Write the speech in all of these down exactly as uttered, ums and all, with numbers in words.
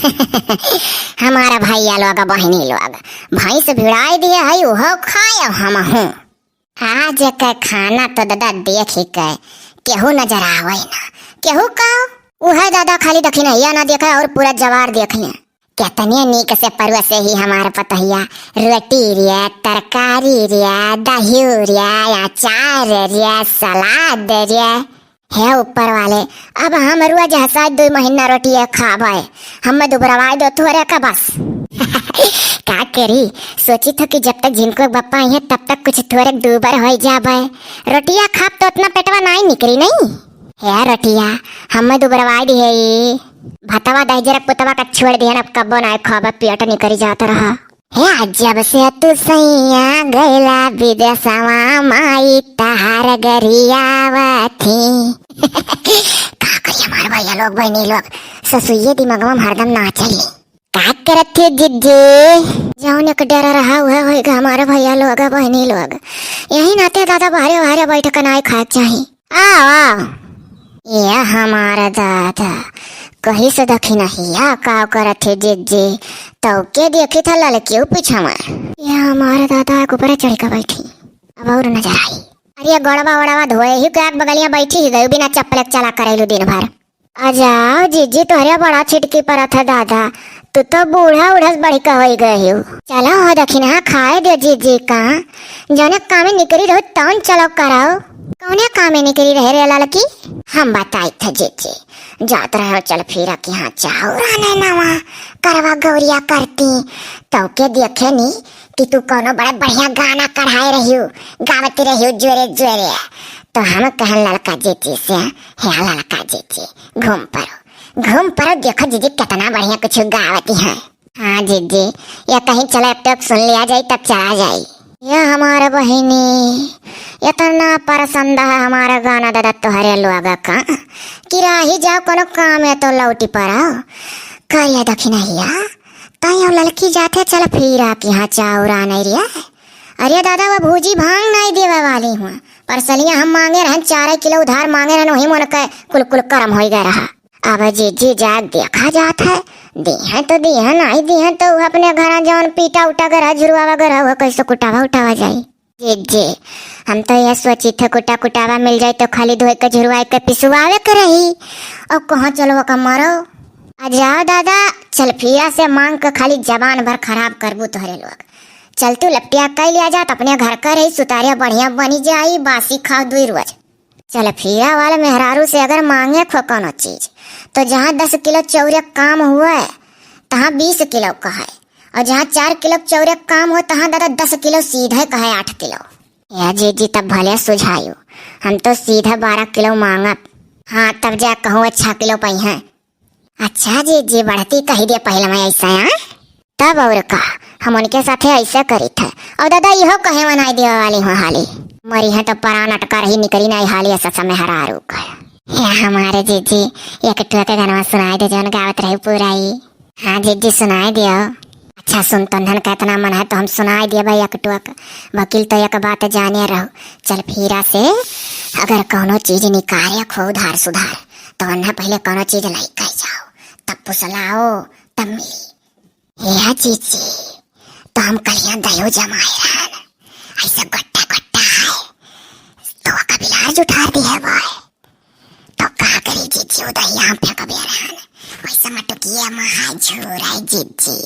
हमारा भैया लोग, बहिनी लोग, भैंस भिड़ाई दिए है, उहो खाए हम हूँ। आज के खाना तो दादा देखी के केहू नजर आवे ना। केहू का? उहे दादा खाली दखिनहिया ना देखे और पूरा जवार देखे। केतने नीक से परोसे ही हमार पतोहिया, रोटी रे, तरकारी रे, दही रे, अचार रे, सलाद रे। हे ऊपर वाले, अब हम रोज हसाज दुइ महीना रोटिया खाबे, हमें दुबरवाए दो थोरे का बस। का करी, सोची थो कि जब तक झिनको के बप्पा आई है तब तक कुछ थोरे दुबर होइ जाबे। रोटिया खाब तो उतना पेटवा नाई निकरी नहीं। हे रोटिया, हमें दुबरवाए दी है ई। भतवा दही जरा पुतवा का छोड़ दिहन, अब कब्बो नाई खाबे, पेट निकरी जात रहा। हे, जब से तू सैया गैला विदेशवा, माई तहार गरियावत ही। का करी हमार भैया लोग, बहिनी लोग, ससुइये दिमगवा में हरदम नाचली। का करत थे जिज्जी? जौन एक डर रहा, उहे होइगा हमार भैया लोग, बहिनी लोग। यही नाते दादा बहरे बहरे बैठ के नाई खाए के चाही। आओ, आओ। ये हमार दादा, कही से दखिनहिया का करत है जिज्जी, तौ के देखी था ललकियो पीछा में। ये हमार दादा एक ऊपर चढ़ के बैठी, अब और नजर आई। अरे गोड़वा ओड़वा धोए ही के एक बगलिया बैठी ही गई, बिना चप्पल के चला करेलू दिन भर। आ जाओ जिज्जी, तोहरे बड़ा छिटकी परत है दादा, तू तो बूढ़ा उढ़स बढ़ के होई गए हो। चलो हो दखिनहा खाए दे जिज्जी का, जौने कामे निकरी रहो तौन चलो कराओ। कौने कामे निकरी रहे रे ललकी? हम बताई थे जिज्जी, जात रहे चल फिरा कि हाँ चाउर आने नवा करवा गौरिया करती, तो के देखे नी कि तू कौनो बड़े बढ़िया गाना कढ़ाए रहियो, गावती रहियो जोरे जोरे। तो हम कहन ललका जिज्जी से, हे ललका जिज्जी, घूम परो, घूम परो, देखो जिज्जी कितना बढ़िया कुछ गावती हैं। हाँ जिज्जी, ये कहीं चला एक टोक सुन लिया जाई तब चला जाई। ये हमारे बहिनी, इतना पसंद है हमारा गाना दादा तोहरे लोग का, कि राही जाओ कोनो काम है तो लौटी पड़ो। करिया दखिनहिया, तैं ललकी जाथे चल फिरा कि हाँ चाउर आने रिया। अरे दादा, वो भूजी भांग नाई देवे वाली हुआ, परसलिया हम मांगे रहन, चार किलो उधार मांगे रहन, वही मन के कुल कुल करम होई गए रहा। अब जिज्जी जाग देखा जात है, दीहन तो दीहन, नाई दीहन तो उ अपने घरा जौन पीटा उटा गरहा, झुरवावा गरहा, वो कैसे कुटावा उटावा जाई। जिज्जी, हम तो यह सोची थे कुटा कुटावा मिल जाई तो खाली धोए के झुरवाए के पिसवावे के रही। और कहाँ चलो का मरो। आ जाओ दादा, चल फिरा से मांग के खाली जबान भर खराब करबू तोहरे लोग। चल तू लपटिया कई लिया जात, अपने घर का रही सुतारिया बढ़िया बनी जाई, बासी खाओ दुई रोज। चल फिरा वाले मेहरारू से अगर मांगे खो कोनो चीज, तो जहाँ दस किलो चौरे काम हुए, तहाँ बीस किलो कहे, और जहाँ चार किलो चौरे काम हो, तहाँ दादा दस किलो सीधे कहे आठ किलो। या जिज्जी, तब भले सुझायु, हम तो सीधे बारह किलो मांगब। हाँ, तब जा कहूँ छह किलो पइहें। अच्छा जिज्जी, बढ़ती कही दे पहले में ऐसा, हाँ? तब और का, हम उनके साथे ऐसे करी थे। और दादा इहो कहे मनाई देवे वाली हो हाली। मरी है तो परान अटका रही, निकरी नहीं हाली ऐसा समय हरारू का। हे हमारे जिज्जी, एक टुआ के गाना सुनाई दे जौन गावत रही पूरा ही। हाँ जिज्जी सुनाई दियो। अच्छा सुन तन्हन का इतना मन है तो हम सुनाई दिए भाई एक टुआ के। वकील तो एक बात जाने रहो, चल फिरा से अगर कौनो चीज निकाले खो उधार सुधार, तो अन्ना पहले कौनो चीज लाई कह जाओ, तब पुसलाओ, तब मिली। हे जिज्जी, तो हम कलिया दयो जमाए रहन, ऐसे गोट्टा गोट्टा है, तो ओका बिलार जुठार दिहे बाय। तो का करी जिज्जी, उदहिया हम फेंकबे रहन, वैसे मटुकिया में है झूर है जिज्जी,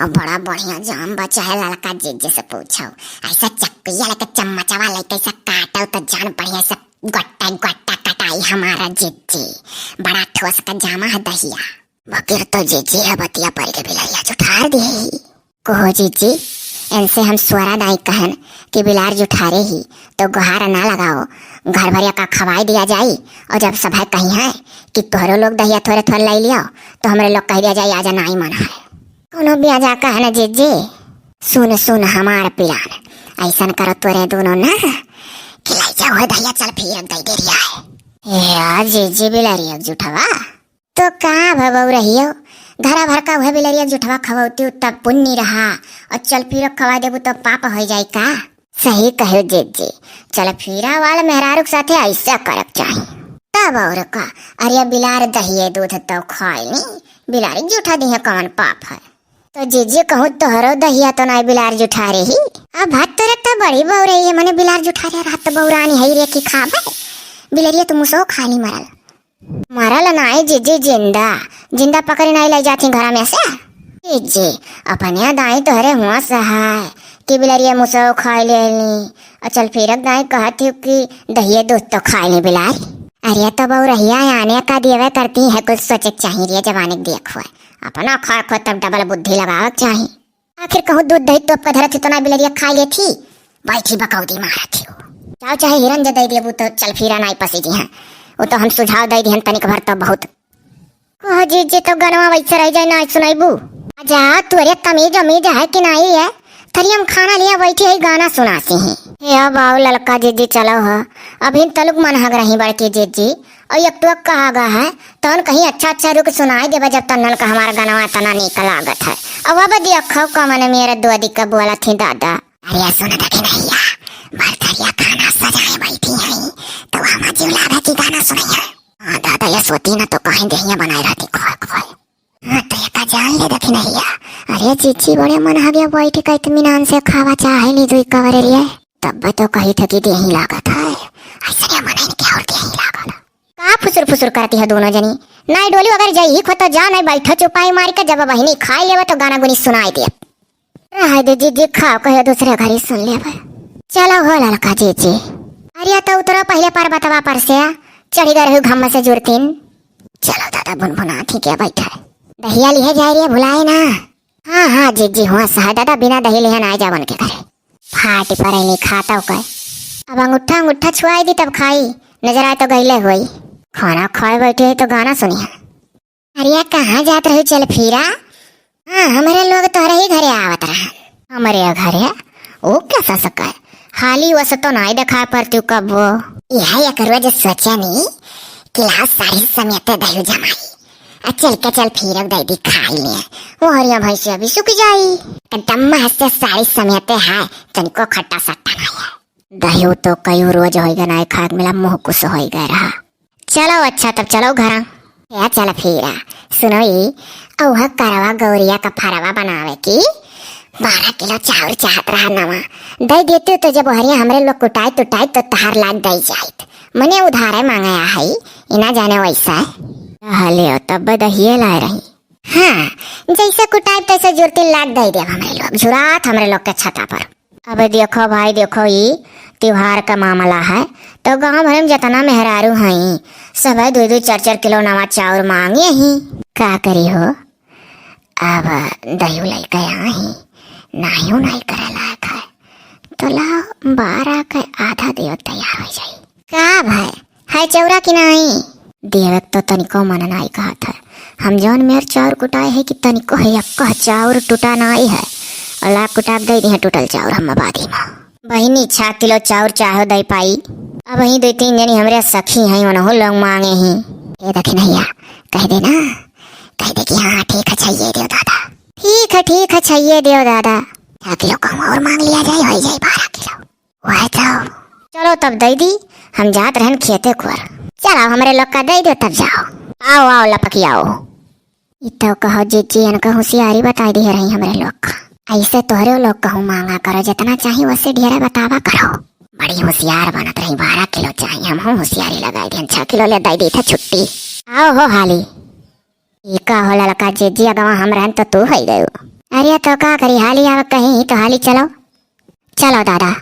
और बड़ा बढ़िया जाम बचा है ललका जिज्जी से पूछो, ऐसा चक्किया लेके चम्मचवा लेके ऐसा काटो तो जान बढ़िया से गोट्टा गोट्टा कटाई हमारा जिज्जी, बड़ा ठोस का जामा है दहिया। वकील तो जिज्जी है बतिया पर के बिलरिया जुठार दिहे ही। कहो जिज्जी, इनसे हम स्वरा दाई कहन कि बिलार जुठारे ही, तो गुहार ना लगाओ, घर भरिया का खवाई दिया जाई, और जब सभे कही है कि तोहरो लोग दहिया थोरे थोरे लाई लियो, तो हमरे लोग कह दिया जाई आजा नाई मन है। कोनो ब्याजा कहन जिज्जी, सुन सुन हमार पिलान, ऐसन करो तोरे दोनों ना कि लाई जाओ है दहिया चल फिर दे दे रिया है। ए जिज्जी बिलरिया जुठवा, तो का भवौ रहियो, घरा भर का उहे बिलरिया जुठवा खवौती तब पुण्य रहा, और चल फिरो खवा देबू तो पाप हो जाई का? सही कहो जिज्जी, चल फिरा वाल मेहरारू के साथे ऐसा करक चाही। तब और का, अरे बिलार दहिए दूध तो खाइली, बिलारी जुठा दिहे, कवन पाप है? तो जीजी कहूँ तोहरो दहिया तो नाई बिलार जुठारे ही। अब भात तोरे तो बड़ी बउरही है, मने बिलार जुठारे रहत बउरानी है रे कि खाबे। बिलरिया तो मुसो खाली मरल। मरल नाई जीजी, जिंदा, जिंदा पकड़ी नाई लै जाती घरा में से। जीजी, अपने दाई तोहरे हुआ सहाय कि बिलरिया मुसो खाई लेनी। और चल फिरक दाई कहत ही कि दहिया दूध तो खाई ली बिलार। अरे तो बउरहिया आने का देवे करती है, कुछ सोचे के चाहिए रे जमाने के देख हुए। अपना खाए खो तब डबल बुद्धि लगावे के चाही। आखिर कहूँ दूध दही तोप के धरत ही तो ना बिलरिया खाई लेती। बैठी बकौदी मारत ही। जाओ चाहे हिरन जे दे देबू तो चल फिरा नाई पसी जी हैं। वो तो हम सुझाव दे दिहन तनिक भर तो बहुत। कह जीजी तो गनवा वैसे रह जाए ना सुनाइबू। जा तोरे तमीज अमीज है कि नाई है? थरी हम खाना लिया बैठी है गाना सुनासी ही। हे अब आओ ललका जीजी चलो हो। अभी तलुक मन हग रही बड़की जीजी। और एक टुक कहा गा है, तौन कहीं अच्छा अच्छा रुक सुनाई देबे, जब तन्नन का हमारा गनवा इतना नीक लागत है। अब अब देखो कमन मेरे दो दिक्क बोलत ही दादा। अरे सुन दखिनहिया, भरथरिया खाना सजाए बैठी हैं, तो हम जीव लागे की गाना सुनैया। हाँ दादा, ये सोती ना तो कहीं देहिया बनाए रहती खोए खोए। हाँ तो एका जान ले दखिनहिया। अरे जीजी बड़े मन हगिया बैठ के इत्मीनान से खावा चाहे ली दुई कवरे लिए। तब तो कही थे कि देही लागत है। ऐसे मन इनके और देही लागत। का फुसुर फुसुर करती है दोनों जनी? नाई डोली अगर जाई ही खो तो जा, नाई बैठो चुपाई मार के, जब बहिनी खाई लेवे तो गाना गुनी सुनाई दे। रह दे जीजी, खाओ कहियो दूसरे घरी सुन लेवे। चलो हो ललका जीजी। अरे तो उतरो पहले पर्वतवा पर से, चढ़ी गए रहू घम्म से जुरतीन। चलो दादा बुनबुना थी क्या बैठा है। दहिया लिहे जाए रे भुलाए ना। हाँ हाँ जीजी हुआ सहा दादा बिना दही लिहे ना जावन के घरे। फाटी पड़ैली खाता ओकर। अब अंगूठा अंगूठा छुआई दी तब खाई। नजर आए तो गईले होई। खाना खाए बैठे है तो गाना सुनिए। अरे कहाँ जात रहू चल फिरा? हाँ हमरे लोग तोहरे ही घरे आवत रहा। हमरे घरे? ओ कैसा सका है? हाली वस तो नाई देखा पड़ती कब वो। यह एक रोज सोचा नहीं कि लाओ साड़ी समेते दही जमाई। आ चल के चल फिरक दे दी खाई ले। मोहरिया भैंसिया भी सुख जाई। एकदम मस्त साड़ी समेते है, तनिको खट्टा सट्टा नहीं है। दही तो कई रोज होई गए ना खाए मिला, मुँह कुछ होई गए रहा। चलो अच्छा तब चलो घरा। या चल फिरा। सुनो ई, औह करवा गौरिया का फरवा बनावे की बारह किलो चाउर चाहत रहा नवा। दे देते तो जब हरिया हमरे लोग कुटाई तुटाई तो तहार लाग दे जाइत। मने उधारे मांगे आ हई, इना जाने वैसा है। हले तब दहिए लाए रही। हाँ, जैसे कुटाइब तैसे जुरती लाग दे देब हमरे लोग, जुरात हमरे लोग के छता पर। अब देखो भाई, देखो, ई त्योहार का मामला है, तो गांव भर में जितना मेहरारू हई, सब दुई दुई चार चार किलो नवा चाउर मांगे ही। का करी हो, अब दही लइके आई, नाहियो नहीं करे लायक है, तो लाओ बारह के आधा देव तैयार हो जाई। का भाई, है चौरा कि नाई? देवक तो तनिको मन नाई कहत है। हम जौन मेर चाउर कुटाए है कि तनिको है, यक्को चाउर टूटा नाई है। अला कुटाक दे दिहे टूटल चाउर हम आबादी में। बहिनी, छह किलो चाउर चाहो दे पाई। अब ही दो तीन जनी हमरे सखी हैं, उनहु लोग मांगे ही। ए दखिनहिया, कह दे ना, कह दे कि हाँ, ठीक है, चाहिए दियो दादा। ठीक है, ठीक है, चाहिए दियो दादा। छह किलो कहूँ और मांग लिया जाए, हो जाए बारह किलो। वह तो। चलो तब दे दी, हम जात रहन खेते खोर। चलो हमरे लोग का दे दो तब जाओ। आओ, आओ लपकी आओ। ई तो कहो जीजी, इनका होशियारी बताई दी रही हमरे लोग का। ऐसे तोहरे लोग कहूँ मांगा करो, जितना चाही वैसे ढेरे बतावा करो। बड़ी होशियार बनत रही, बारह किलो चाही, हम होशियारी लगाई दी, छह किलो ले दे दी था छुट्टी। आओ हो हाली। ई का होला लका जीजी, अगवा हम रहन तो तू होई गयो। अरे तो का करी, हाली आवे कहीं ही तो हाली चलो। चलो दादा,